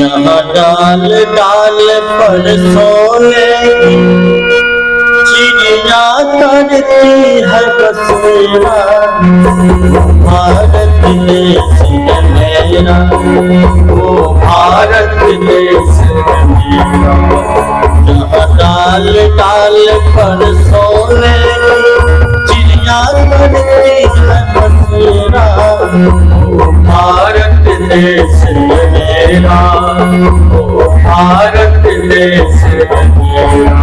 जहाँ डाल डाल पर सोने की चिड़िया करती है बसेरा, वो भारत देश है मेरा, वो भारत देश है मेरा। जहाँ डाल डाल पर सोने की चिड़िया करती है बसेरा, वो भारत देश है मेरा, वो भारत देश है मेरा।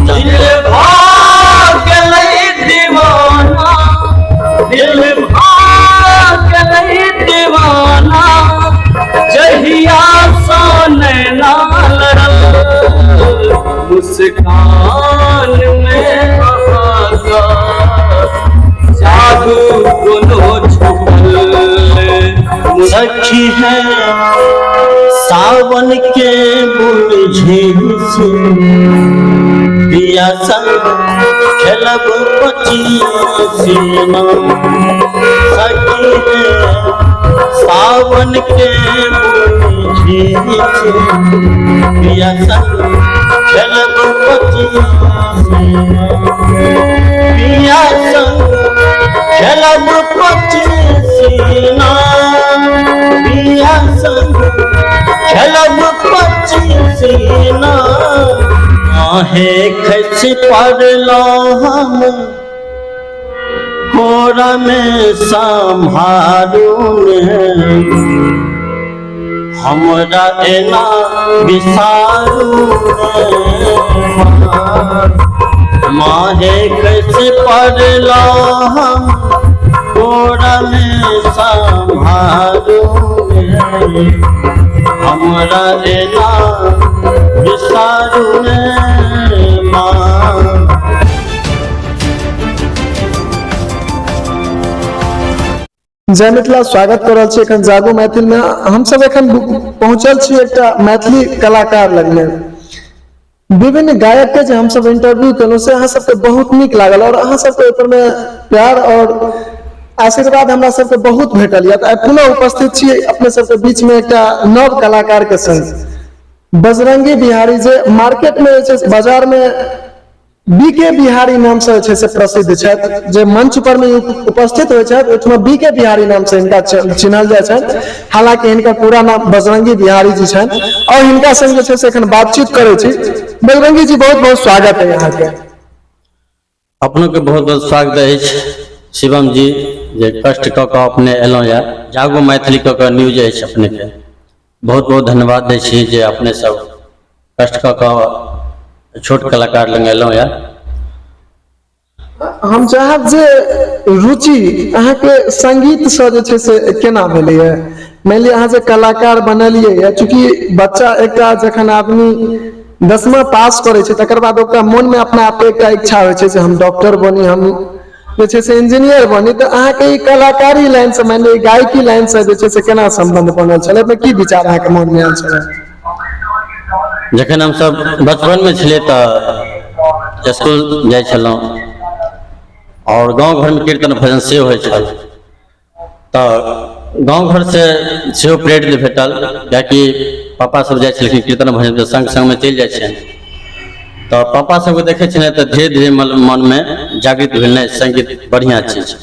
दिल भाग गेलै दीवाना, दिल भाग गेलै दीवाना, जहिया सँ नैना लड़ल, मुस्कान में अहाँके जादू कोनो छुपल। सखी है सावन के बुझी से, पिया संग खेलब पचीसीना। सखी है सावन के बुझी से, पिया संग खेलब पचीसीना। पिया संग खेलब पचीसीना, पिया संग खेलब पचीसीना। आहे खसि पड़लहुँ हम कोरा में सम्हारू ने, हमरा एना बिसारू ने। माहे खसि पड़लहुँ हम कोरा में सम्हारू ने, हमरा एना बिसारू ने माँ। जय मिथिला, स्वागत कर रहल छी एखन जागो मैथिल में। हमसब एखन पहुंचल छी एकटा मैथिली कलाकार लग में। विभिन्न गायक के जे हमसब इंटरव्यू केलहुँ से अहाँ सबके बहुत नीक लागल और अहाँ सबके ओहि में प्यार और आशीर्वाद हमरा सबके बहुत भेटल यऽ। तऽ आइ पुनः उपस्थित छी अपने सबके बीच में एकटा नव कलाकार के संग, बजरंगी बिहारी, जे मार्केट में जे छै बाजार में बी के बिहारी नाम से जे छै से प्रसिद्ध छथि। जे मंच पर में उपस्थित होइ छथि ओहिठमा बी के बिहारी नाम से हिनका चिन्हल जाइ छनि, हालांकि हिनकर पूरा नाम बजरंगी बिहारी जी छनि। और हिनका संग जे छै से एखन बातचीत करै छी। बजरंगी जी, बहुत बहुत स्वागत है अहाँके। अपनों के बहुत बहुत स्वागत अछि शिवम जी, जे कष्ट कऽ कऽ अपने एलहुँ यऽ। जागो मैथिली कऽ कऽ न्यूज अछि अपने के, बहुत बहुत धन्यवाद दै छी जे अपने सब कष्ट कऽ कऽ छोट कलाकार लग एलहुँ यऽ। हम चाहब जे रुचि अहाँके संगीत से जे छै से केना भेलैए? मानि लिअ अहाँ जे कलाकार बनलियै यऽ, चूँकि बच्चा एकटा जखन आदमी 10मा पास करै छै तकर बाद ओकरा मोनमे अपना आप एकटा इच्छा होइ छै जे हम डॉक्टर बनी, हम जे छै से इंजीनियर बनी। तऽ अहाँके ई कलाकारी लाइन से, मानि लिअ गायकी लाइन से जे छै से केना सम्बन्ध बनल छलै? एहिमे की विचार अहाँके मोनमे आयल छलै? जखन हमसब बचपनमे छलियै तऽ स्कूल जाइ छलहुँ आओर गाँव घरमे कीर्तन भजन सेहो होइ छल, तऽ गाँव घरसँ सेहो प्रेरित भेटल, कियाकि पापा सब जाइ छलखिन कीर्तन भजन तऽ सङ्ग सङ्गमे चलि जाइ छियनि, तऽ पापा सबके देखै छलियै तऽ धीरे धीरे मनमे जागृत भेल, नहि संगीत बढ़िआँ चीज।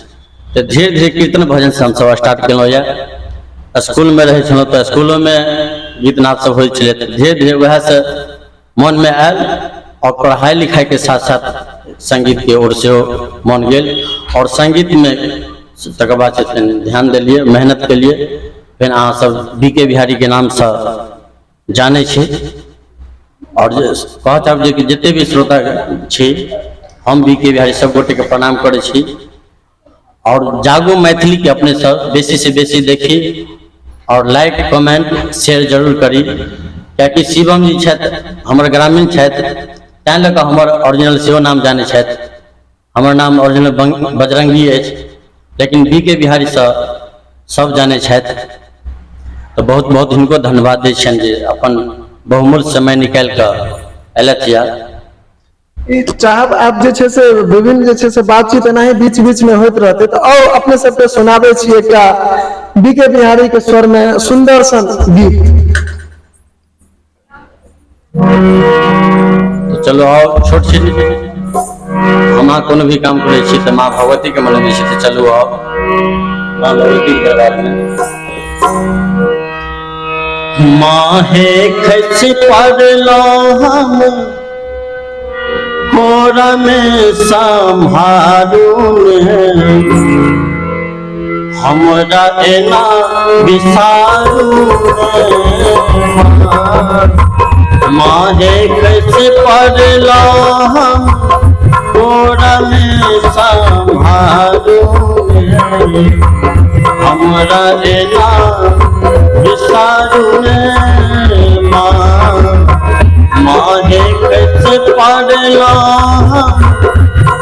तऽ धीरे धीरे कीर्तन भजनसँ हमसब स्टार्ट केलहुँ यऽ। स्कूलमे रहै छलहुँ तऽ स्कूलोमे गीत नाद सब होइ छलै, तऽ धीरे धीरे वएहसँ मनमे आयल आओर पढ़ाइ लिखाइके साथ साथ संगीतके ओर सेहो मन गेल आओर संगीतमे तकर बाद से फेर ध्यान देलियै, मेहनत केलियै। फेर अहाँ सब बी के बिहारीके नामसँ जानै छी। आओर जे कहऽ चाहब जे कि जते भी श्रोता छी, हम बी के बिहारी सब गोटेके प्रणाम करै छी आओर जागो मैथिलीके अपने सब बेसी से बेसी देखी आओर लाइक कमेंट शेयर जरूर करी, कियाकि शिवम जी छथि हमर ग्रामीण छथि, तैं लऽ कऽ हमर ओरिजिनल सेहो नाम जानै छथि। हमर नाम ओरिजिनल बजरंगी अछि, लेकिन बी के बिहारीसँ सब जानै छथि। तऽ बहुत बहुत हिनको धन्यवाद दै छियनि जे अपन बहुमूल्य समय निकालि कऽ अयलथि यऽ। ई चाहब आब जे छै से विभिन्न जे छै से बातचीत एनाही बीच बीच में होइत रहतै। तऽ आउ अपने सबके सुनाबै छी एकटा बी के बिहारी के स्वर में सुंदर सन गीत। चलू आउ। छोट छिन हम अहाँ कोनो भी काम करै छी तऽ माँ भगवतीके मनबै छी, तऽ चलू आउ माँ भगवतीके दरबारमे। माहे खसि पड़लहुँ हम कोरा में सम्हारू, हमरा एना बिसारू। माहे खसि पड़लहुँ हम कोरा में सम्हारू, हमरा एना बिसारू माँ। माहे कैसे पड़लहुँ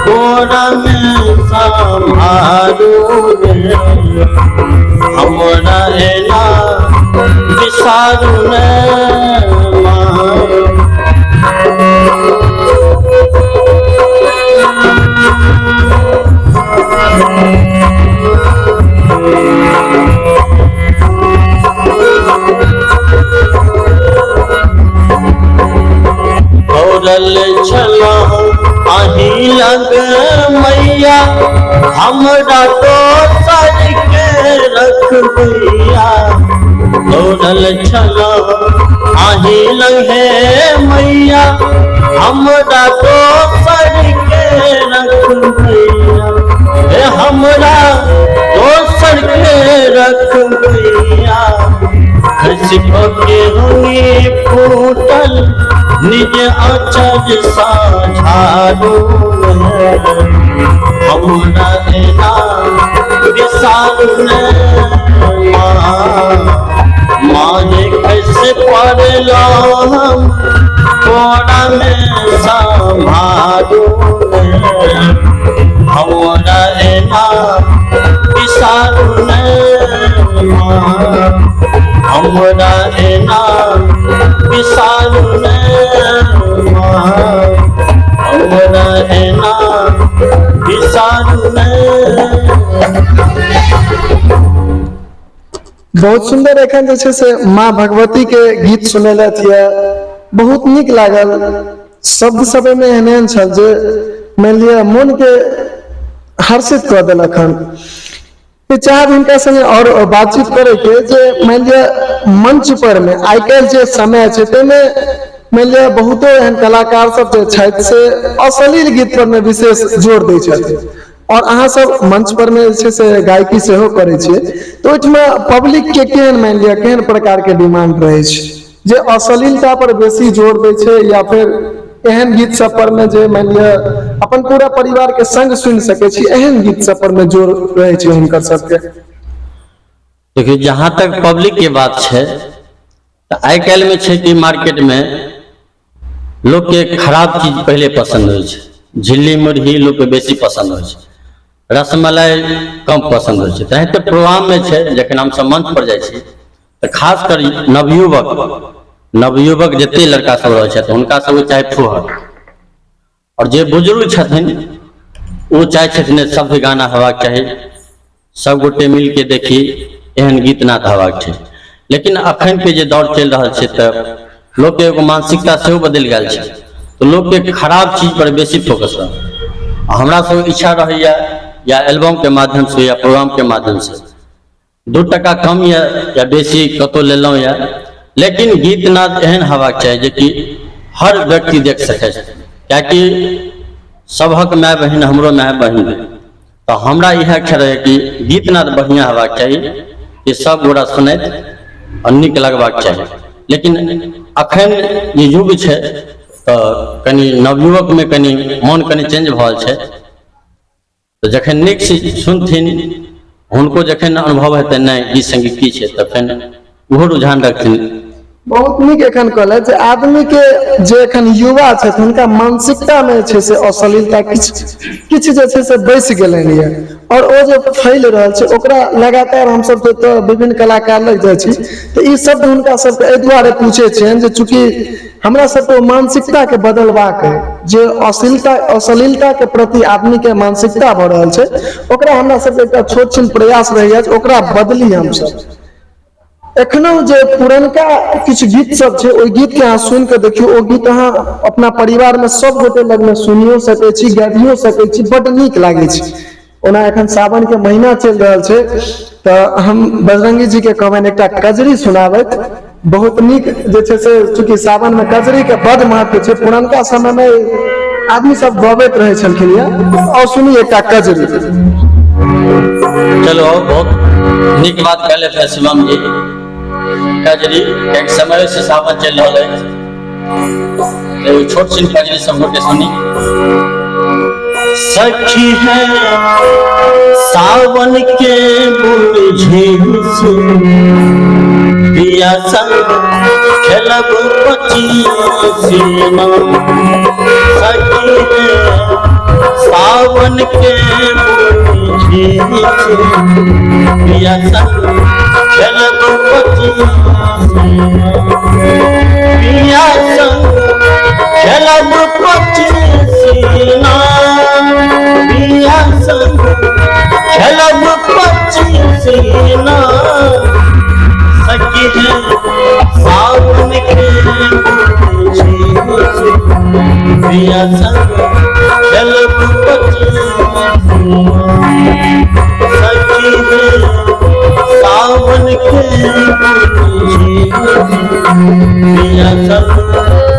कोरा में सम्हारू, हमरा एना बिसारू माँ। दौड़ल छलहुँ अहीं लग मैया, हमरा दोसर के रखबैया। दौड़ल छलहुँ अहीं लग हे मैया, हमरा दोसर के रखबैया, हे हमरा दोसर के रखबैया। खसि के हुई फूटल निज अचर साझारू, हमरा एना बिसारू माँ। माँ कैसे पड़लहुँ हम कोरा में सम्हारू, हमरा एना बिसारू माँ। हमरा एना बिसारू माँ, हमरा एना बिसारू। बहुत सुंदर एखन जे छै से माँ भगवती के गीत सुनेलथि यऽ, बहुत नीक लागल। शब्द सब एहिमे एहन एहन छल जे मानि लिअ मोन के हर्षित कऽ देलक हन। चाहब हिनका संगे और बातचीत करे के जे मानि लिअ मंच पर में आइ काल्हि जे समय छै ताहिमे मानि लिअ बहुतो एहन कलाकार सब जे छथि से अश्लील गीत पर में विशेष जोर दै छथिन, और अहाँ सब मंच पर में जे छै से गायकी सेहो करै छियै, तऽ ओहिठमा पब्लिक के केहन मानि लिअ केहन प्रकार के डिमांड रहै छै, जे अश्लीलता पर बेसी जोर दै छै या फिर एहन गीत सब पर में जे मानि लिअ अपन पूरा परिवार के संग सुनि सकै छी, एहन गीत सब पर में जोर रहै छै हुनकर सबके? देखियौ, जहाँ तक पब्लिक के बात छै तऽ आइ काल्हिमे छै कि मार्केटमे लोकके खराब चीज पहिले पसन्द होइ छै। झिल्ली मुरही लोकके बेसी पसन्द होइ छै, रसमलाई कम पसन्द होइ छै। तेनाहिते प्रोग्राममे छै, जखन हमसब मंच पर जाइ छी तऽ खास कर नवयुवक जते लड़का सब रहै छथि हुनका सबके चाही फुहर, और जे बुजुर्ग छथिन ओ चाहै छथिन जे सभ्य गाना हेबाक चाही, सब गोटे मिलके देखी, एहन गीत नाद हेबाक छै। लेकिन अखन के जे दौर चलि रहल छै तऽ लोकके एगो मानसिकता सेहो बदलि गेल छै, तऽ लोकके खराब चीज पर बेसी फोकस रहल। आ हमरा सबके इच्छा रहैया या एल्बमके माध्यमसँ या प्रोग्रामके माध्यमसँ 2 टका कम या बेसी कतहु लेलहुँ या, लेकिन गीत नाद एहन हेबाक चाही जेकि हर व्यक्ति देख सकै छथिन, कियाकि सबहक माय बहिन हमरो माय बहिन भेल, तऽ हमरा इएह इच्छा रहै कि गीत नाद बढ़िआँ हेबाक चाही कि सब गोरा सुनैत आओर नीक लगबाक चाही। लेकिन अखन जे युग छै तऽ कनि नवयुवकमे कनि मोन कनि चेंज भऽ गेल छै, तऽ जखन नीक से सुनथिन हुनको जखन अनुभव हेतनि नहि गीत संगीत की छै, तऽ फेर ओहो रुझान रखथिन। बहुत नीक एखन कहलथि जे आदमी के जे एखन युवा छथि हुनका मानसिकता में छै से अश्लीलता किछु किछु जे छै से बसि गेलनि यऽ, और ओ जे फैल रहल छै ओकरा लगातार हमसब जतऽ विभिन्न कलाकार लग जाइ छी तऽ ई शब्द हुनका सबके एहि दुआरे पूछै छियनि जे चूँकि हमरा सबके ओ मानसिकता के बदलबाक है, जे अश्लीलता के प्रति आदमी के मानसिकता भऽ रहल छै ओकरा हमरा सबके एकटा छोट छिन प्रयास रहैया जे ओकरा बदली हमसब। एखनो जे पुरनका किछु गीत सब छै, ओहि गीत के अहाँ सुनि कऽ देखियौ, ओ गीत अहाँ अपना परिवार में सब गोटे लगमे सुनियो सकै छी, गाबियो सकै छी, बड्ड नीक लागै छै। ओना एखन सावन के महीना चलि रहल छै, तऽ हम बजरंगी जी के कहबनि एकटा कजरी सुनाबैत। बहुत नीक जे छै से, चूँकि सावन में कजरी के बड महत्व छै, पुरनका समय में आदमी सब गबैत रहै छलखिन ये। और सुनी एकटा कजरी। चलो, बहुत नीक बात कहले थे शिवम जी। कजरी एक समय से सावन चलि रहल अछि, एगो छोट छिन कजरी सब गोटे सुनी। सखी है सावन के बुझी से, पिया संग खेलब पचीसी। सखी है सावन के बुझी से, पिया संग खेलब पचीसी। पिया संग खेलब पचीसी, पिया संग खेलब पचीसी। सखी है सावन के बुझी से, पिया संग खेलब पचीसी। सखी है सावन के बुझी से, पिया संग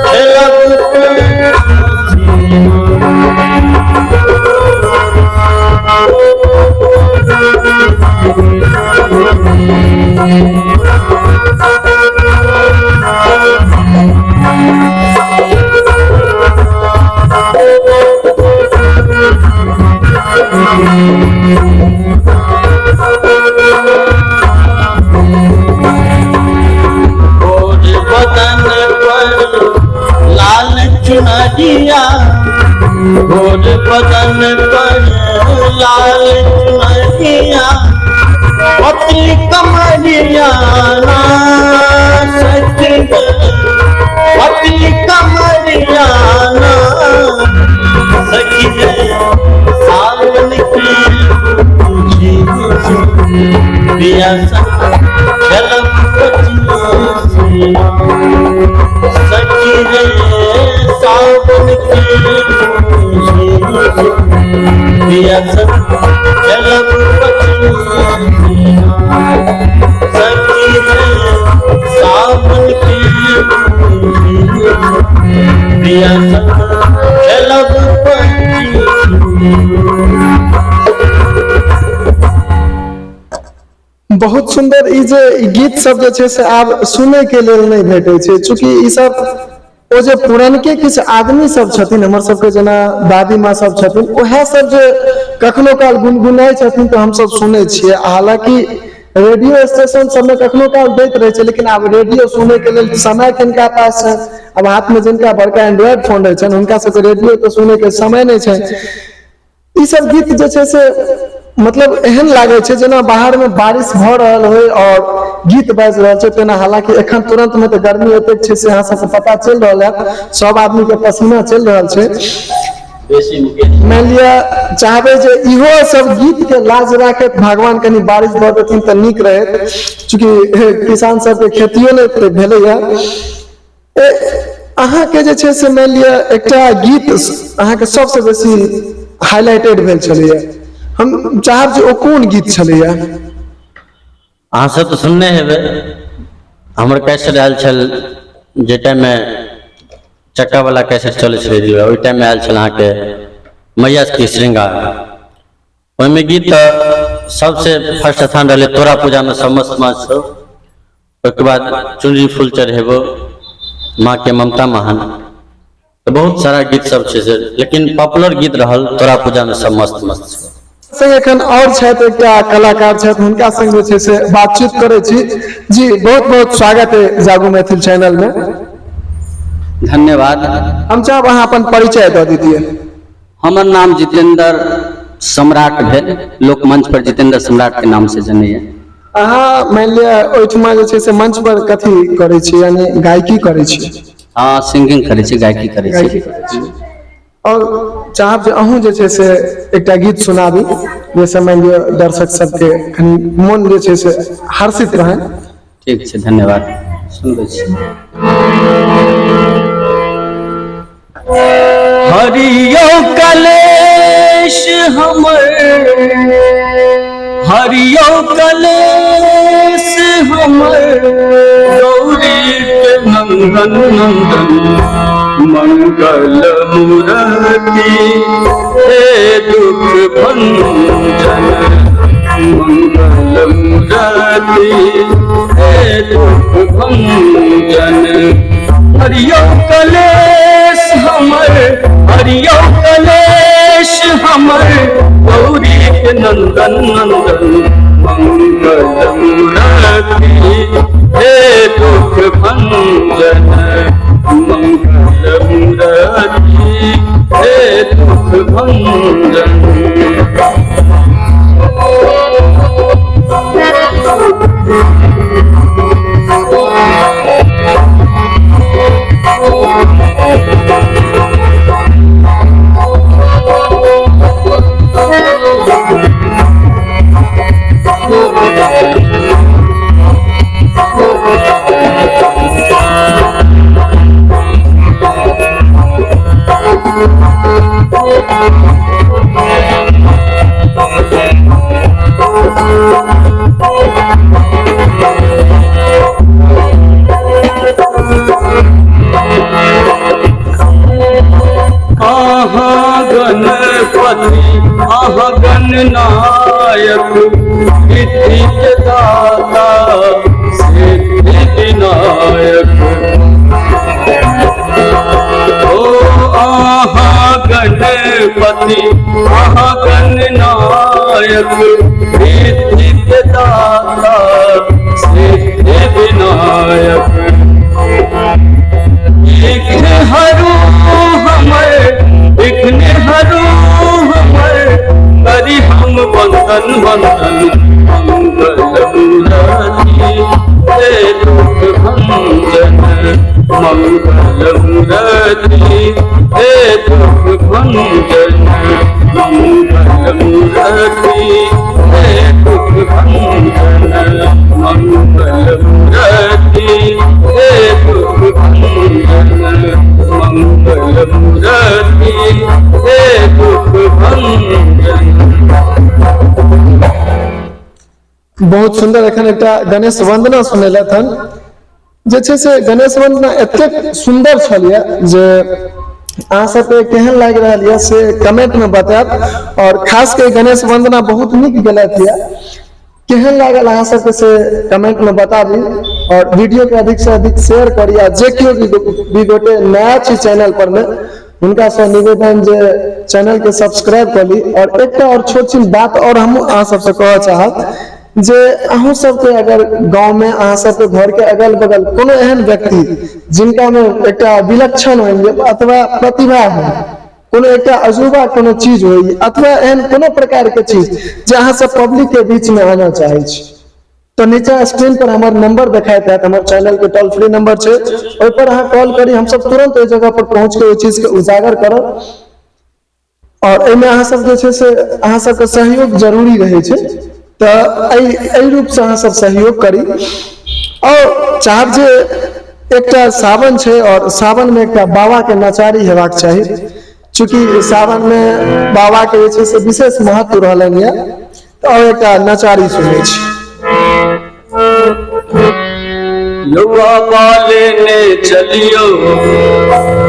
खेलब पचीसी। और बदन पर लाल चुनरिया, और बदन पर लाल चुनरिया, पतली कमरिया ना सखी, पतली कमरिया ना। सखी सावन की बुझी से, पिया संग खेलब पचीसी। सखी रे सावन की बुझी से, पिया संग खेलब पचीसी। सखी रे सावन की बुझी से, पिया संग खेलब पचीसी। बहुत सुंदर। ई जे ई गीत सब जे छै से आब सुनै के लेल नहि भेटै छै, चूँकि ई सब ओ जे पुरनके किछु आदमी सब छथिन, हमर सबके जेना दादी माँ सब छथिन, उएह सब जे कखनो काल गुनगुनाइ छथिन तऽ हमसब सुनै छियै। हालांकि रेडियो स्टेशन सबमे कखनो काल दैत रहै छै, लेकिन आब रेडियो सुनै के लेल समय किनका पास छै? आब हाथ में जिनका बड़का एंड्रॉयड फोन रहै छनि, हुनका सबके रेडियो तऽ सुनै के समय नहि छै। ई सब गीत जे छै से मतलब एहन लागै छै जेना बाहर में बारिश भऽ रहल होय और गीत बाजि रहल छै तेना। हालांकि एखन तुरंत में तऽ गर्मी एतेक छै से अहाँ सबके पता चलि रहल हैत, सब आदमी के पसीना चलि रहल छै। बेसी मुकेश। मानि लिअ चाहबै जे इहो सब गीत के लाज राखैत भगवान कनि बारिश दऽ देथिन तऽ नीक रहैत, चूँकि किसान सबके खेतियो नहि भेलैया। अहाँके जे छै से मानि लिअ एकटा गीत अहाँके सबसँ बेसी हाईलाइटेड भेल छलैया, हम चाहब जे ओ कोन गीत छलैया? अहाँ सब तऽ सुनने हेबै, हमर कैसेट आयल छल जे टाइममे चक्कावला कैसेट चलै छलै रेडियो, ओहि टाइममे आयल छल अहाँके मैया के श्रृंगार। ओहिमे गीत तऽ सबसे फर्स्ट स्थान रहलै तोरा पूजामे सब मस्त मस्त छौ, ओहिके बाद चुनरी फूल चढ़ेबो, माँ के ममता महान, तऽ बहुत सारा गीत सब छै से, लेकिन पॉपुलर गीत रहल तोरा पूजामे सब मस्त मस्त छौ। संग एखन और छथि एकटा कलाकार छथि, हुनका संग जे छै से बातचीत करै छी। जी, बहुत बहुत स्वागत है जागू मैथिल चैनल में। धन्यवाद। हम चाहब अहाँ अपन परिचय दऽ दीजिए। हमर नाम जितेंद्र सम्राट भेल, लोक मंच पर जितेंद्र सम्राट के नाम से जनैया। अहाँ मानि लिअ ओहिठमा जे छै से मंच पर कथी करै छी, यानी गायकी करै छी? हाँ, सिंगिंग करै छी, गायकी करै गायकी छी। करै छी। और चाहब जे अहूँ जे छै से एकटा गीत सुनाबी, जाहिसँ मानि लिअ दर्शक सबके कनि मोन जे छै से हर्षित रहनि। ठीक छै, धन्यवाद। सुनबै छी। हरियो कलेश हमर, हरियो कलेश हमर, गौरी के नंदन नंदन, मंगल मूर्ति हे दुख भंजन, मंगल मूर्ति हे दुख भंजन। हरियो कलेश हमर, हरियो कलेश हमर, गौरी के नंदन नंदन, मंगल मूर्ति हे दुख भंजन, मंगल मूर्ति हे दुख भंजन। अहाँ गणपति अहाँ गणनायक, सिद्धि के दाता सिद्धि विनायक। ओ अहाँ गणपति अहाँ गणनायक, सिद्धि के दाता सिद्धि विनायक। विघ्न हरू हमर, विघ्न हरू हमर, करी हम वंदन वंदन, मंगल मूर्ति हे दुख भंजन, मंगल मूर्ति हे दुख भंजन, मंगल मूर्ति हे दुख भंजन, मंगल मूर्ति हे दुख भंजन, मंगल मूर्ति हे दुख भंजन। बहुत सुंदर एखन एकटा गणेश वंदना सुनेलथि हन। जे छै से गणेश वंदना एतेक सुंदर छल यऽ जे अहाँ सबके केहन लागि रहल यऽ से कमेंट में बतायब। और खास के गणेश वंदना बहुत नीक गेलथि यऽ, केहन लागल अहाँ सबके से कमेंट में बताबी। और वीडियो के अधिक से अधिक शेयर करी, आ जे केओ भी गोटे नया छी चैनल पर में हुनका से निवेदन जे चैनल के सब्सक्राइब कर ली। और एकटा और छोट छिन बात और हम अहाँ सबसे कहऽ चाहब जे अहूँ सबके अगर गाँव में अहाँ सबके घर के अगल बगल कोनो एहन व्यक्ति जिनका में एकटा विलक्षण होइ अथवा प्रतिभा हो, कोनो एकटा अजूबा कोनो चीज होइ अथवा एहन कोनो प्रकार के चीज जे अहाँ सब पब्लिक के बीच में आना चाहै छी, तो नीचा स्क्रीन पर हमर नंबर देखाइत हैत, हमर चैनल के टोल फ्री नंबर छै, ओहि पर अहाँ कॉल करी, हम सब तुरंत ओहि जगह पर पहुंच के ओहि चीज के उजागर करब। और एहिमे अहाँ सब जे छै से अहाँ सबके सहयोग जरूरी रहै छै, तऽ एहि रूप से अहाँ सब सहयोग करी। और चाहब जे एकटा सावन छै और सावन में एकटा बाबा के नचारी हेबाक चाही, चूँकि सावन में बाबा के जे छै से विशेष महत्व रहलनि यऽ, तऽ और एकटा नचारी सुनै छी। युवा बाले ने चलियो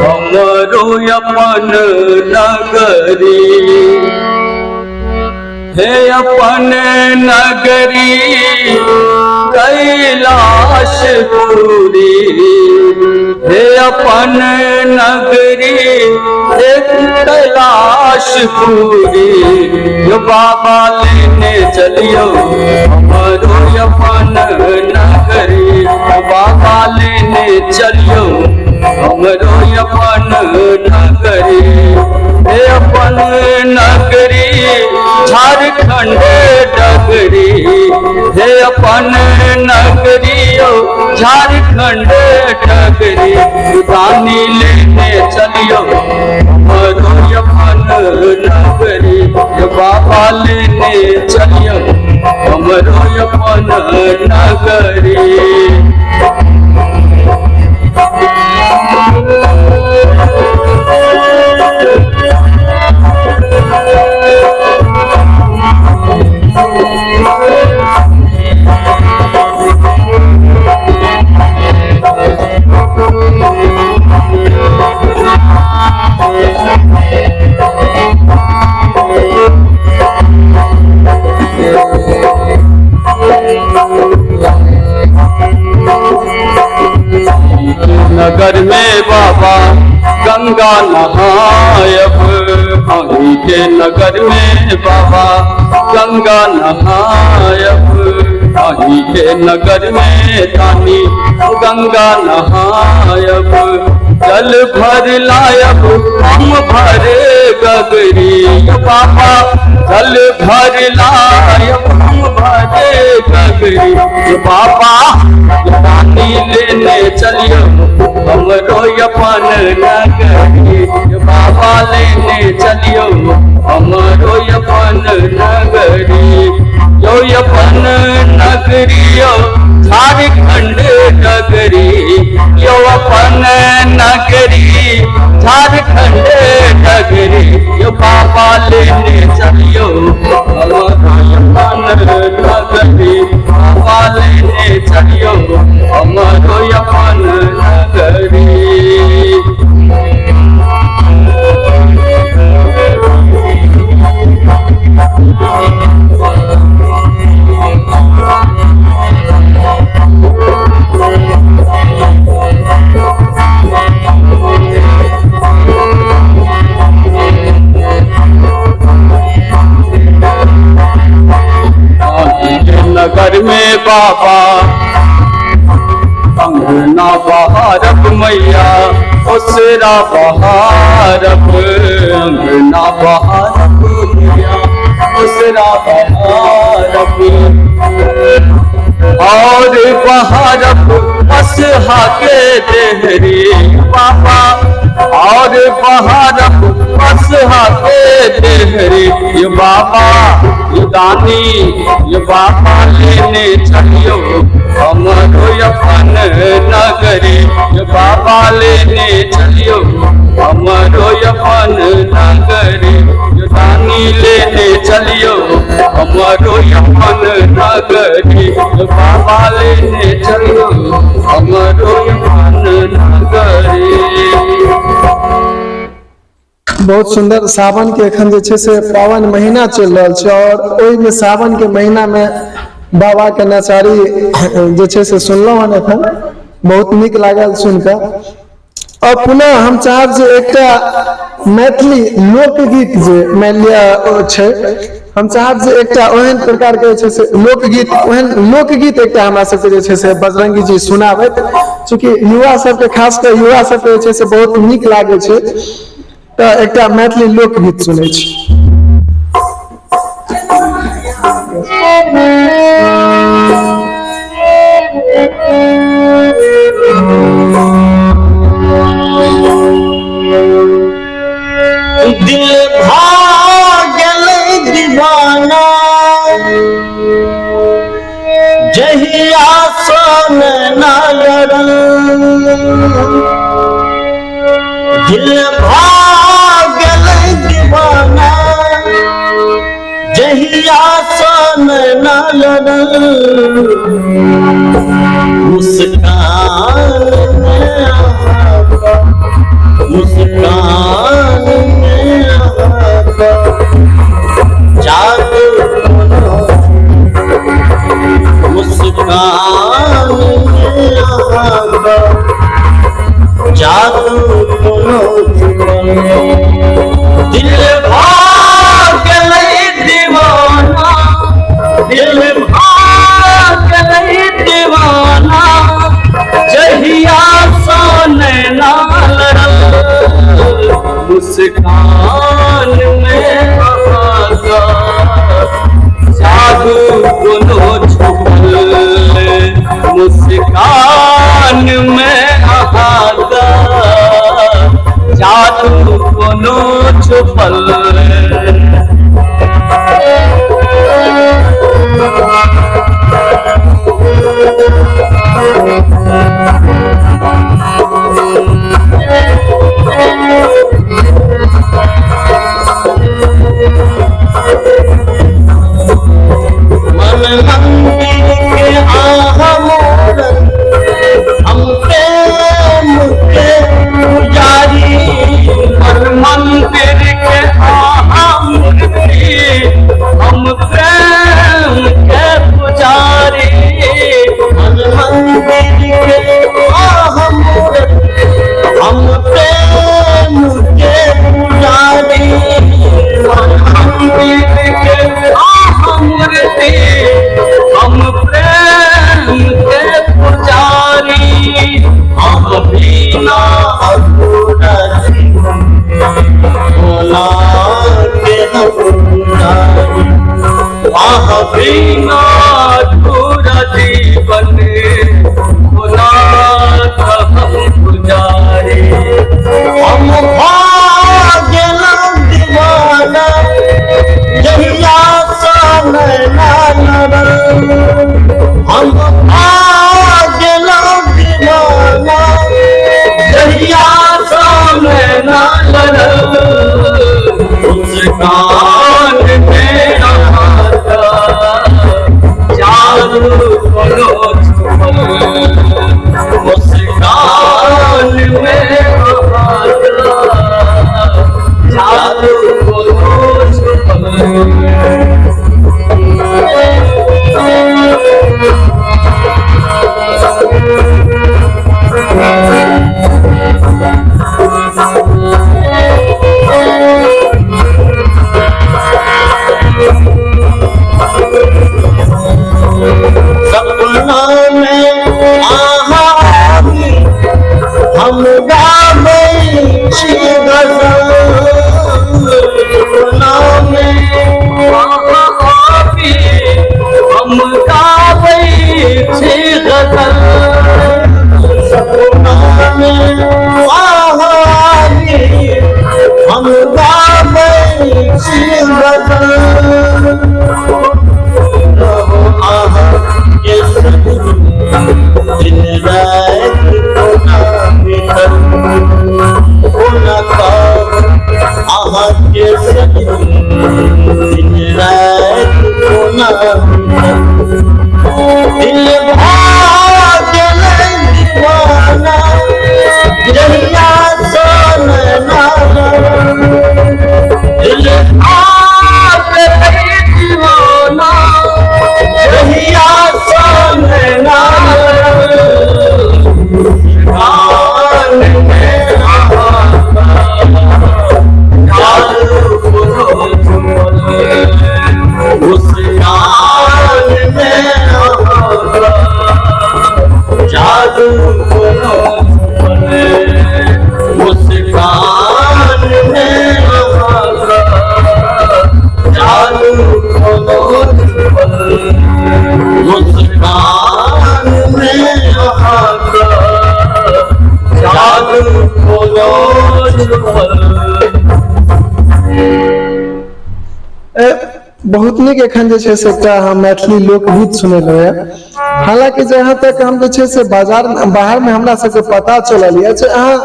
हमरो अपन नगरी, हे अपन नगरी कैलाशपुरी, हे अपन नगरी हे कैलाशपुरी, यो बाबा लेने चलियो हमरो अपन नगरी, बाबा लेने चलियो हमरो अपन नगरी, हे अपन नगरी झारखंड डगरी, हे अपन नगरी झारखंड डगरी, दानी लेने चलियो हमरो अपन नगरी, बाबा लेने चलियो हमरो अपन नगरी। नगर में बाबा गंगा नहायब, अहीं के नगर में बाबा गंगा नहायब, अहीं के नगर में दानी गंगा नहायब, जल भर लायब हम भर गगरी बाबा, जल भर लायब हम भर गगरी बाबा, दानी लेने चलियो हमरो अपन नगरी बाबा, लेने चलियो हमरो अपन नगरी, यो अपन नगरी यो झारखंड नगरी, यो अपन नगरी झारखंड नगरी, यो बाबा लेने चलियो हमरो अपन नगरी बाबा, लेने चलियो हमरो अपन नगरी। नगर में बाबा अंगना बहारब मैया ओसरा बहारब, अंगना बहारब मैया ओसरा बहारब, और बहारब बसहा के देहरी बाबा, और बहारब बसहा के देहरी ये बाबा, ये दानी ये बाबा लेने चलियो हमरो अपन नगरी ये बाबा, लेने चलियो हमरो अपन नगरी, ये दानी लेने चलियो हमरो अपन नगरी ये बाबा, लेने चलियो हमरो अपन नगरी। बहुत सुंदर सावन के एखन जे छै से पावन महीना चलि रहल छै और ओहिमे सावन के महीना में बाबा के नचारी जे छै से सुनलहुँ हन एखन, बहुत नीक लागल सुनि कऽ। और पुनः हम चाहब जे एकटा मैथिली लोकगीत जे मानि लिअ छै, हम चाहब जे एकटा ओहन प्रकार के जे छै से लोकगीत, ओहन लोकगीत एकटा हमरा सबके जे छै से बजरंगी जी सुनाबैत, चूँकि युवा सबके, खास कऽ युवा सबके जे छै से बहुत नीक लागै छै, तऽ एकटा मैथिली लोकगीत सुनै छी। दिल भागल दीवाना जहिया सन ना लड़ल, दिल भागल दीवाना जहिया सन ना लड़ल, मुस्कान में मुस्कान में जादू, मुस्कान में जादू कोनो, दिल भागल दीवाना, दिल भागल दीवाना जहिया सन ना लड़ल, मुस्कान में जादू कोनो छुपल, मुस्कान में जादू कोनो छुपल। हम गाबै छी गजल सपनामे अहाँ आबी हम गाबै छी गजल सपनामे अहाँ आबी हम गाबै छी गजल अहाँके संग दिन राति कोना बीतल कोना कहब अहाँके संग दिन राति कोना बीतल दिल भऽ गेलै दीवाना जहिया सँ नैना दिल आ गेलै दीवाना जहिया सँ नैना कान में जादू कोनो छुपल मुस्कान में जादू कोनो छुपल मुस्कान में जादू कोनो छुपल मुस्कान में जादू कोनो छुपल। बहुत नीक। एखन जे छै से एकटा हम मैथिली लोकगीत सुनेलहुँ यऽ। हालांकि जहाँ तक हम जे छै से बाजार बाहर में हमरा सबके पता चलल यऽ जे अहाँ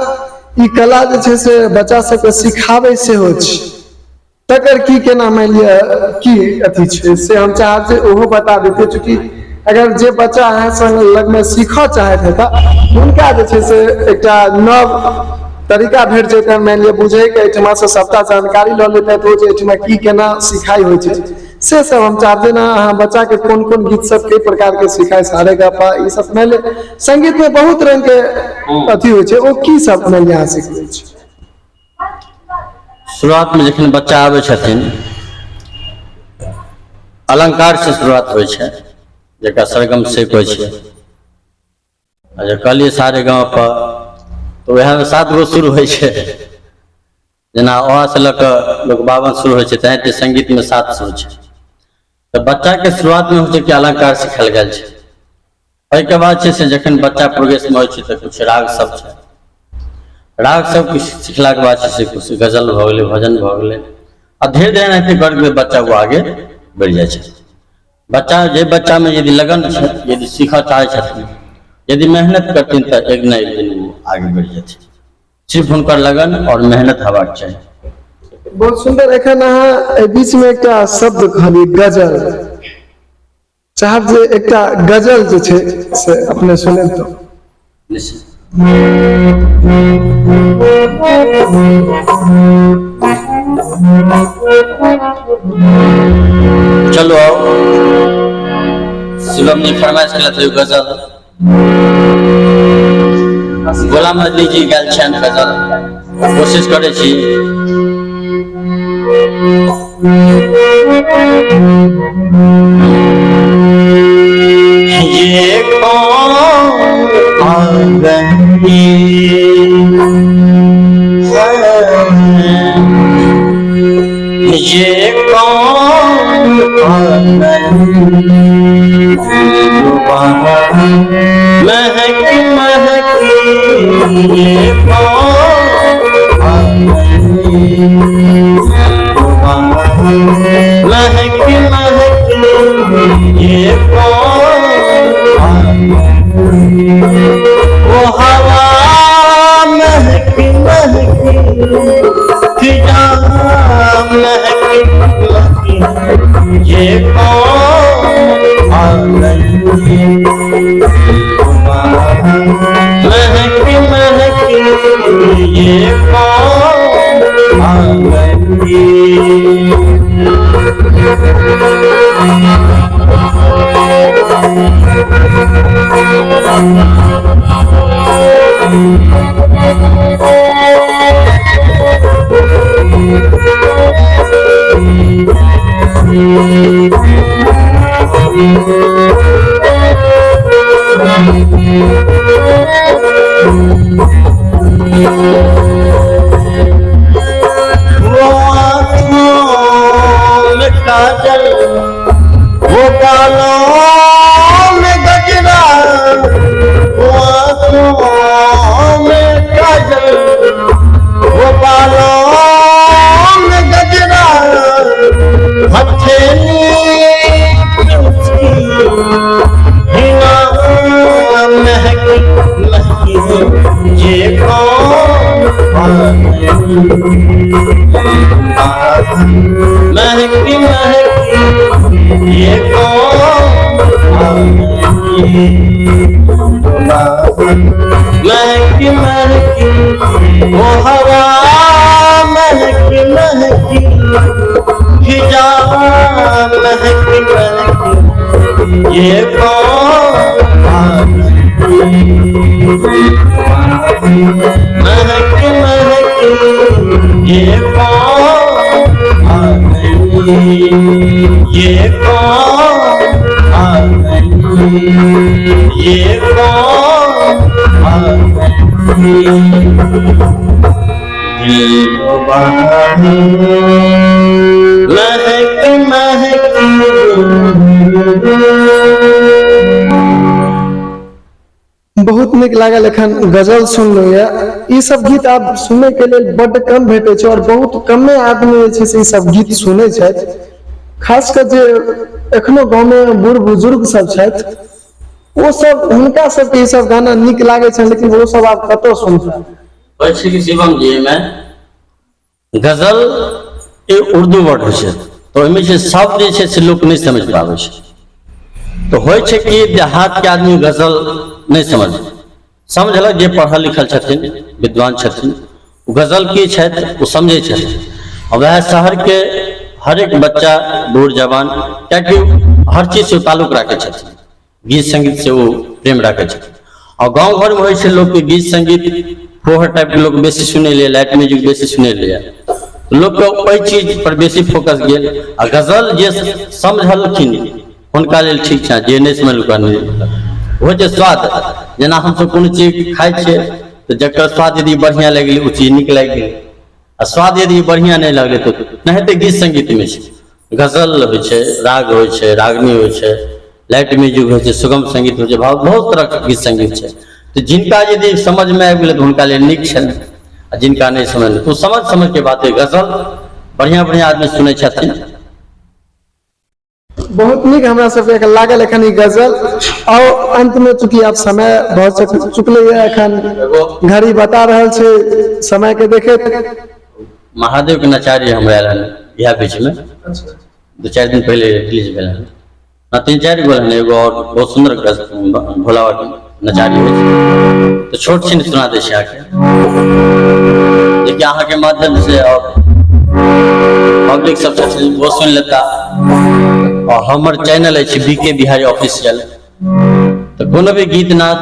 ई कला जे छै से बच्चा सबके सिखाबै सेहो छी, तकर की केना मानि लिअ की अथी छै से हम चाहब जे ओहो बता देतियै, चूँकि अगर जे बच्चा अहाँ संग लगमे सीखऽ चाहैत हेता हुनका जे छै से एकटा नव तरीका भेट जेतनि मानि लिअ बुझैके, एहिठमा से सबटा जानकारी लऽ लेतथि ओ जे एहिठमा की केना सिखाइ होइ छै से सब। हम चाहब जे ने अहाँ बच्चा के कोन कोन गीत सब कई प्रकार के सिखाइ, सारे गापा ई सब, मानि लिअ संगीत में बहुत रंग के अथी होइ छै, ओ की सब मानि लिअ अहाँ सिखबै छी? शुरुआतमे जखन बच्चा आबै छथिन अलंकार से शुरुआत होइ छै, जकरा सरगम से कहै छै। आ जे कहलियै सारे गाँव पर तऽ उएहमे सात गो सुर होइ छै, जेना अ से लऽ कऽ लोक 52 सुर होइ छै, तेनाहिते संगीतमे 7 सुर छै। तऽ बच्चाके शुरुआतमे होइ छै कि अलंकार सिखायल गेल छै। एहिके बाद छै से जखन बच्चा प्रोग्रेसमे होइ छै तऽ किछु राग सब छै, राग सब किछु सिखलाके बाद छै से किछु गजल भऽ गेलै, भजन भऽ गेलै, आ धीरे धीरे एनाहिते करैत बच्चा ओ आगे बढ़ि जाइ छै। बच्चा जे बच्चामे यदि लगन छै, यदि सीखऽ चाहै छथिन, यदि मेहनत करथिन तऽ एक ने एक दिन ओ आगे बढ़ि जेथिन। सिर्फ हुनकर लगन आओर मेहनत हेबाक चाही। बहुत सुंदर। एखन अहाँ एहि बीच में एकटा शब्द कहलियै गजल, चाहब जे एकटा गजल जे छै से अपने सुनेब तऽ। निश्चित। चलो आओ, शिवम जी फरमाइश केलथि गजल, गुलाम अली जी गायल छनि गजल, कोशिश करै छी। ये कौन आ गई है, ये कौन आ गई, महक महक ये कौन आ गई, महक महक ये कौन आ गई, वो हवा महक महक, फिजा महक महक, ये कौन आ गई, महक महक ये कौन आ गई। वो आँखों में काजल, वो बालों में गजरा, वो आँखों में काजल, वो बालों में गजरा, हथेली उसकी हिना महकी महकी ये कौन महकी महकी ये कौन महकी महकी वो हवा महकी महकी खिजा महकी महकी ये कौन महकी महकी ये कौन ये कौन ये कौन महक महक। बहुत नीक लागल एखन गजल सुनलहुँ ये। ई सब गीत आब सुनय के लेल बड्ड कम भेटै छै और बहुत कमे आदमी जे छै से ई सब गीत सुनै छथि। खास कऽ जे एखनो गाँवमे बूढ़ बुजुर्ग सब छथि ओ सब हुनका सबके ई सब गाना नीक लागै छनि, लेकिन ओ सब आब कतऽ सुनता। होइ छै कि शिवम जी एहिमे गजल एक उर्दू वर्ड होइ छै, तऽ ओहिमे जे शब्द जे छै से लोक नहि समझि पाबै छै। तऽ होइ छै कि देहातके आदमी गजल नहि समझलक, जे पढ़ल लिखल छथिन विद्वान छथिन ओ गजल की छथि ओ समझै छथिन। आ वएह शहरके हरेक बच्चा बूढ़ जवान कियाकि हर चीजसँ ताल्लुक राखै छथिन, गीत संगीत से ओ प्रेम राखै छथिन। आ गाँव घरमे होइ छै लोकके गीत संगीत फोहर टाइपके लोक बेसी सुनै लिए, लाइट म्यूजिक बेसी सुनै लिए, लोकके ओहि चीज पर बेसी फोकस गेल। आ गजल जे समझलखिन हुनका लेल ठीक छै, जे नहि समझलखिन नहि होइ छै स्वाद। जेना हमसब कोनो चीज खाइ छियै तऽ जकर स्वाद यदि बढ़िआँ लागि गेलै ओ चीज नीक लागि गेलै, आ स्वाद यदि बढ़िआँ नहि लगलै तऽ नहि। तऽ गीत संगीतमे छै गजल होइ छै, राग होइ छै, रागनी होइ छै, लाइट म्यूजिक होइ छै, सुगम संगीत होइ छै, बहुत तरहके गीत संगीत छै। तऽ जिनका यदि समझमे आबि गेलै तऽ हुनका लेल नीक छनि, आ जिनका नहि समझ ओ समझ समझके बात है। गजल बढ़िआँ बढ़िआँ आदमी सुनै छथिन। बहुत नीक हमरा सबके एखन लागल एखन ई गजल। और अंत में चूंकि आब समय भऽ चुकलै ये, एखन घड़ी बता रहल छै समय के देखैत। महादेव के नचारी हमरा आयल हन इएह बीचमे, 2-4 दिन पहिले रिलीज भेल हन, 3-4 गो हन, एगो और बहुत सुन्दर भोला बाबा के नचारी होइ छै, तऽ छोट छिन सुना दै छी अहाँके, जेकि अहाँके माध्यम से और पब्लिक सब छथिन वो सुनि लेता। और हमर चैनल अछि बीके बिहारी ऑफिशियल, तऽ कोनो भी गीत नाद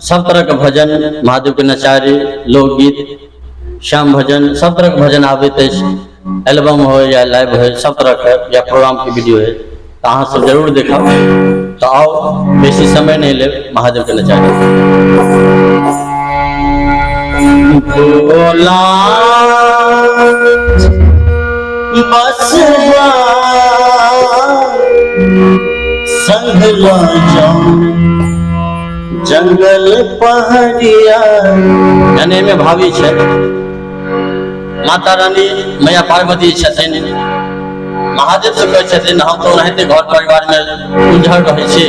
सब तरहके भजन, महादेव के नचारी, लोकगीत, श्याम भजन, सब तरहके भजन आबैत अछि, एल्बम हो या लाइव हो, सब तरहके या प्रोग्राम के वीडियो है, तऽ अहाँ सब जरूर देखब। तऽ आउ बेसी समय नहि लेब, महादेव के नचारी। भोला बस संग लो जाऊं जंगल पहाड़िया। यानी एहिमे भाभी छै माता रानी मैया पार्वती छथिन, महादेव से कहै छथिन हम तऽ ओनाहिते घर परिवारमे उलझल रहै छी,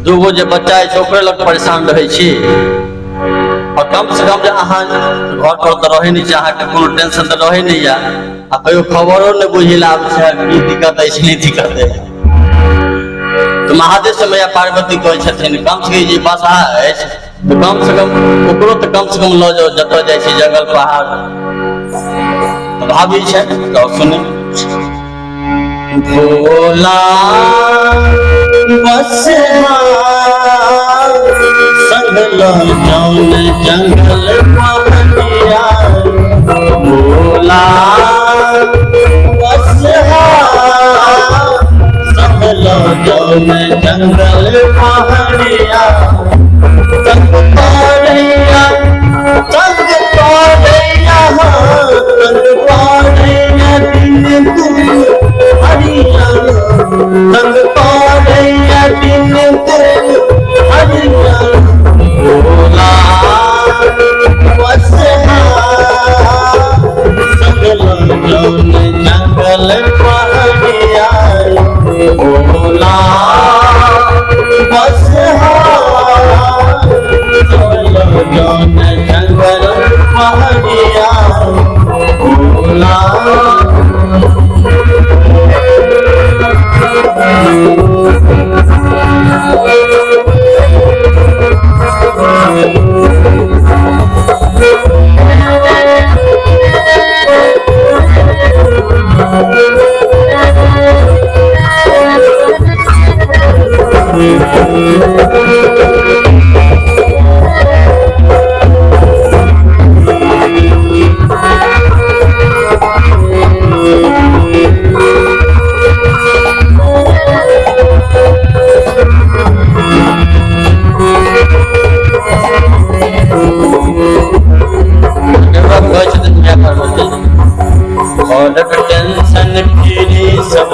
दूगो जे बच्चा अछि ओकरे लग परेशान रहै छी, और कम से कम जे अहाँ घर पर तऽ रहै नहि छी, अहाँके कोनो टेंशन तऽ रहै नहि यऽ, आ कहियो खबरो नहि बुझै लए आबै छै की दिक्कत अछि नहि दिक्कत अछि। तऽ महादेव से मैया पार्वती कहै छथिन कम से कम जे बसहा अछि तऽ कम से कम ओकरो तऽ कम से कम लऽ जाउ जतऽ जाइ छी जंगल पहाड़। तऽ भाभी छै तऽ सुनै भोला बस संग लऽ जाउन जंगल पहाड़िया, भोला बस संग लऽ जाउन जंगल पहाड़िया, संग करैया संग जाओ न जंगल पहाड़िया भोला। और टेंशन फ्री सब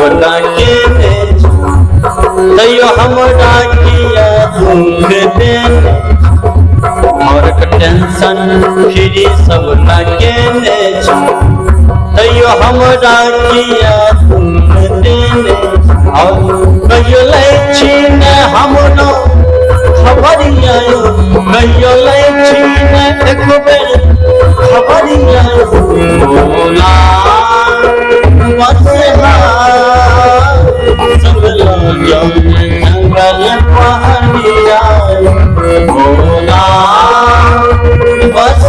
के तैयो हमरा किया दुख देने। और टेंशन फ्री सब के तैयो हमरा किया दुख देने। और कहियो लै छी ने हमरो खबरिया, कहियो लै छी ने एक बेर खबरिया भोला। जंगल पहाड़िया भोला बस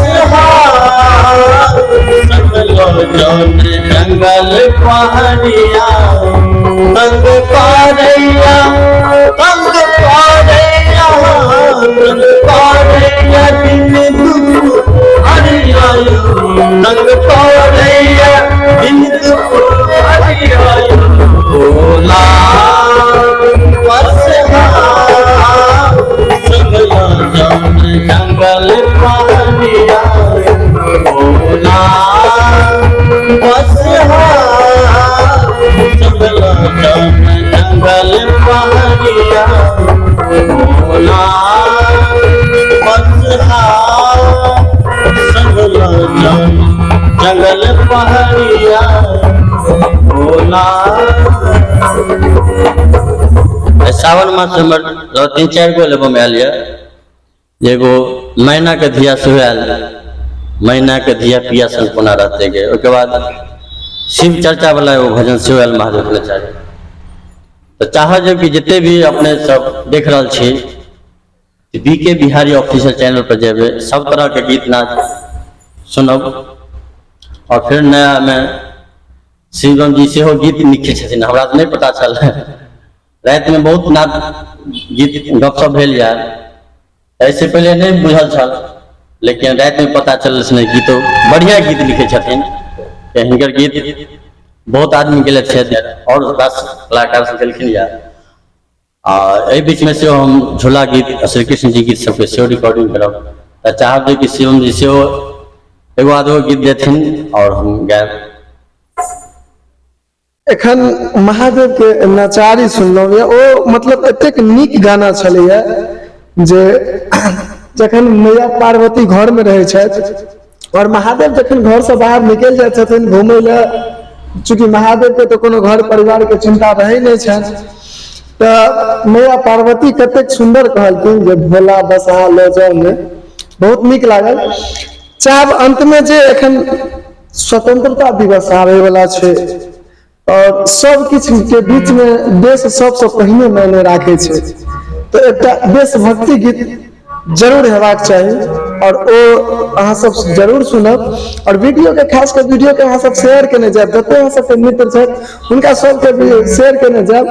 जंगल पहाड़िया। तंग करैया तंग करैया तंग करैया दिन दुख हरिया, तंग करैया दिन दुख हरिया भोला। जंगल पहाड़िया भोला बस जंगल पहाड़िया भोला बस जंगल पहाड़िया भोला। सावन मास हमर 3-4 गो एल्बम आयल यऽ। एगो मैना के धिया सेहो आयल, मैना के धिया पिया संग कोना रहते गे। ओहिके बाद शिव चर्चा वाला एगो भजन सेहो आयल महादेव नचारी। तऽ चाहब जे कि जते भी अपने सब देख रहल छी बी के बिहारी ऑफिशियल चैनल पर जेबै, सब तरह के गीत नाच सुनब। और फिर नया में शिवम जी सेहो गीत लिखै छथिन, हमरा तऽ नहि पता छल। राति में बहुत नाच गीत गपशप भेल यार, ऐसे पहले नहीं बुझल छल, लेकिन राति में पता चलल से नहीं गीतो बढ़िया गीत लिखै छथिन। हिनकर गीत बहुत आदमी गेले छथि और रास कलाकार सब गेलखिन यार। आ एहि बीच में सेहो हम झूला गीत श्री कृष्ण जी गीत सबके सेहो रिकॉर्डिंग करब। तऽ चाहब जे कि शिवम जी सेहो एगो आधो गीत देथिन और हम गायब। एखन महादेव के नचारी सुनलहुँ यऽ, ओ मतलब एतेक नीक गाना छलैया जे जखन मैया पार्वती घर में रहै छथि और महादेव जखन घर से बाहर निकलि जाइ छथिन घूमय लए, चूँकि महादेव के तऽ कोनो घर परिवार के चिंता रहै नहि छनि, तऽ मैया पार्वती कतेक सुन्दर कहलखिन जे भोला बसहा लऽ जाउ ने, बहुत नीक लागल। चाहब अंत में जे एखन स्वतंत्रता दिवस आबै वाला छै और सब किछु के बीच में देश सबसँ पहिने मायने राखै छै, तऽ एकटा देशभक्ति गीत जरूर हेबाक चाही और ओ अहाँ सब जरूर सुनब। और वीडियो के खास कर वीडियो के अहाँ सब शेयर केने जायब, जते अहाँ सबके मित्र छथि हुनका सबके भी शेयर केने जायब।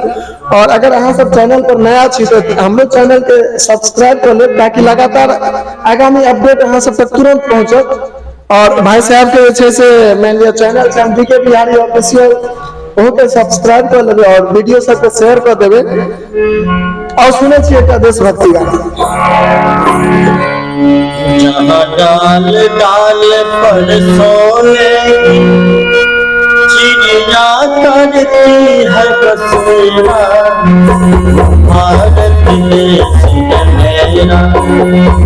और अगर अहाँ सब चैनल पर नया छी तऽ हमरो चैनल के सब्सक्राइब कर लेब ताकि लगातार आगामी अपडेट अहाँ सब तक तुरंत पहुंचत। और भाई साहब के जे छै से मानि लिअ चैनल छै बी के बिहारी ऑफिशियल, ओहो के सब्सक्राइब कर लेबै और वीडियो सबके शेयर कर देबै। और सुनै छी एकटा देशभक्ति गाना। जहाँ डाल डाल पर सोने की चिड़िया करती है बसेरा, भारत देश है मेरा,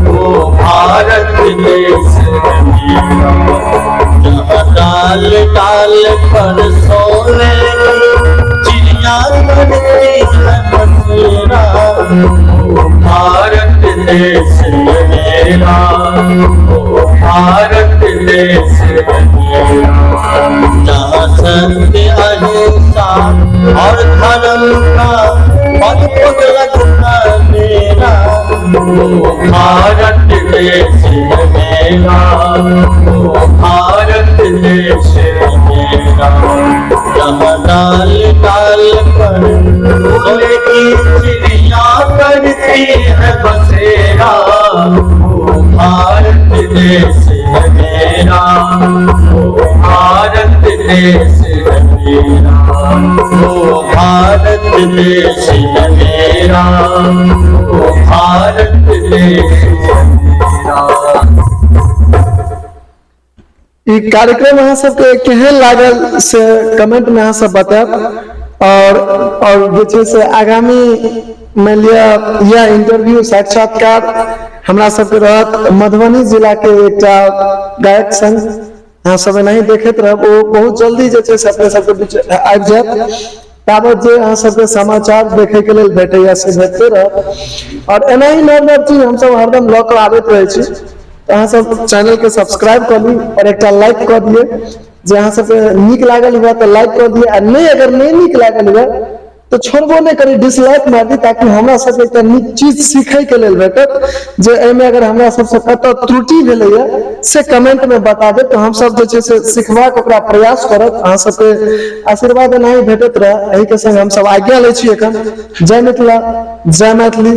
वो भारत देश है मेरा। जहाँ डाल डाल पर सोने की चिड़िया करती है बसेरा, वो भारत देश है मेरा, वो भारत देश है मेरा। जहाँ सत्य अहिंसा और धर्म का पग पग लगता मेरा, वो भारत देश है मेरा, वो भारत देश है मेरा। जहाँ डाल डाल पर सोने की चिड़िया करती है बसेरा, वो भारत देश है मेरा, वो भारत देश है मेरा, वो भारत देश है मेरा, वो भारत देश है मेरा। ई कार्यक्रम अहाँ सबके केहन लागल से कमेंट में अहाँ सब बतायब। और जे छै से आगामी मानि लिअ यह इंटरव्यू साक्षात्कार हमरा सबके रहत मधुबनी जिला के एकटा गायक संग, अहाँ सब एनाही देखैत रहब। ओ बहुत जल्दी जे छै से अपने सबके बीच आबि जायत। ताबत जे अहाँ सबके समाचार देखै के लेल भेटैया से भेटते रहत। और एनाही नव नव चीज हमसब हरदम लऽ कऽ आबैत रहै छी। तऽ अहाँ सब चैनल के सब्सक्राइब कऽ ली और एकटा लाइक कऽ दिअ। जे अहाँ सबके नीक लागल हुए तऽ लाइक कऽ दिअ, आ नहि अगर नहि नीक लागल हुए तऽ छोड़बो नहि करी, डिसलाइक मारि दी, ताकि हमरा सबके एकटा नीक चीज सीखै के लेल भेटत। जे एहिमे अगर हमरा सबसँ कतऽ त्रुटि भेलैया से कमेंट में बता देब, तऽ हमसब जे छै से सिखबाक ओकरा प्रयास करब। अहाँ सबके आशीर्वाद एनाही भेटैत रहए, एहि के संग हमसब आज्ञा लै छी एखन। जय मिथिला, जय मैथिली।